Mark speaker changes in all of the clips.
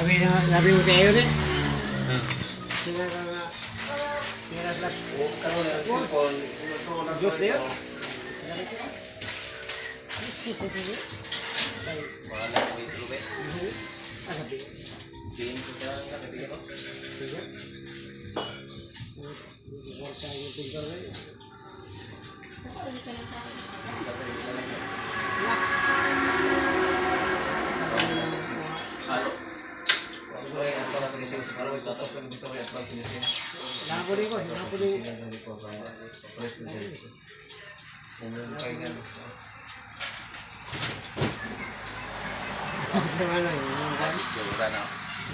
Speaker 1: Labi na, labi mo kayo ni. Sila ka nga. Sila lang. Diyos na yun.
Speaker 2: Wala ko ito lube.
Speaker 1: Ah, sabi.
Speaker 2: Siin ko ka lang kaibigan ko.
Speaker 1: Sige.
Speaker 2: Halo.
Speaker 1: Napoli ko, Napoli. Sa ano yun?
Speaker 2: Wala na.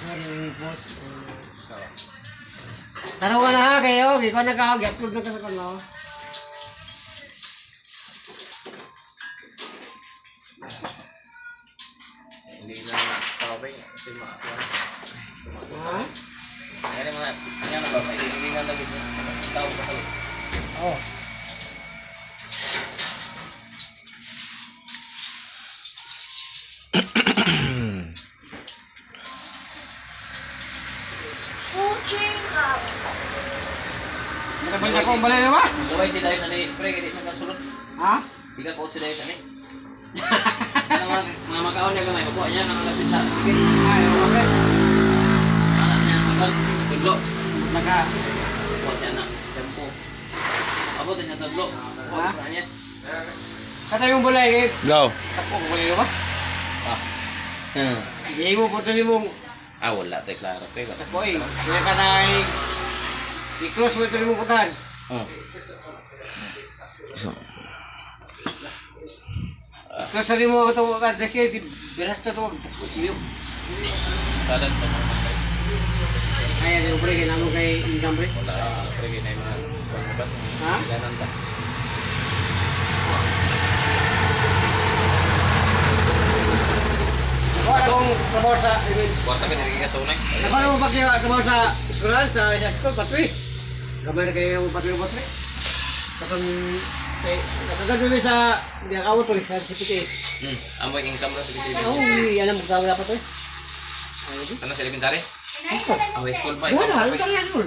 Speaker 1: Sorry, boss. Tarawa na ha kayo, ikaw na ka, upload na ka sa kano.
Speaker 2: Hindi na tawag kasi maakuha.
Speaker 1: Ha?
Speaker 2: Yan ang mga yan ang ba hindi na lagi tawag ka kayo.
Speaker 1: Oh.
Speaker 3: Future cup.
Speaker 1: Nakabalik ako ang balay na ba?
Speaker 2: Luway sila sa ni pre kay di sa kasulod.
Speaker 1: Ha?
Speaker 2: Di ka coach sila sa ni. Ano mga mga makaon niya gamay makuha niya nakalapit sa sige.
Speaker 1: Ay, okay.
Speaker 2: Ana niya sa tudlo.
Speaker 1: Naka.
Speaker 2: Kuha siya na shampoo. Abot siya tudlo.
Speaker 1: Ha?
Speaker 2: Kuha niya.
Speaker 1: Kata yung balay, eh.
Speaker 4: Go.
Speaker 1: Tapo ko balay ba?
Speaker 2: Ah.
Speaker 1: Hindi mo po tuloy mong
Speaker 2: Ah, wala tayo klaro pre.
Speaker 1: tapo eh. Kaya ka na ay i-close mo tuloy mong putahan.
Speaker 2: Hmm.
Speaker 4: So,
Speaker 1: Close na rin mo ito. Dahil biras na ito.
Speaker 2: Salan sa mga pre.
Speaker 1: Ay, ano pre, kailangan mo kay income pre.
Speaker 2: Wala pre kay na mga mga
Speaker 1: Ha?
Speaker 2: Ganan ta.
Speaker 1: Wala akong trabaho sa, I mean,
Speaker 2: Kwarta ka diri ka sa unay.
Speaker 1: Napano mo pag trabaho sa eskwelahan, sa high school, patwi. Gamay na kayo yung patwi patwi. Katong, kay, nakagad mo sa, hindi nakawat ko, sa CPT.
Speaker 2: Amoy income ra sa BTV.
Speaker 1: Oo, yan ang magkawala pa to eh. Ay, di.
Speaker 2: Ano sa elementary?
Speaker 1: High school.
Speaker 2: Ang high school pa.
Speaker 1: Wala, ano talaga school?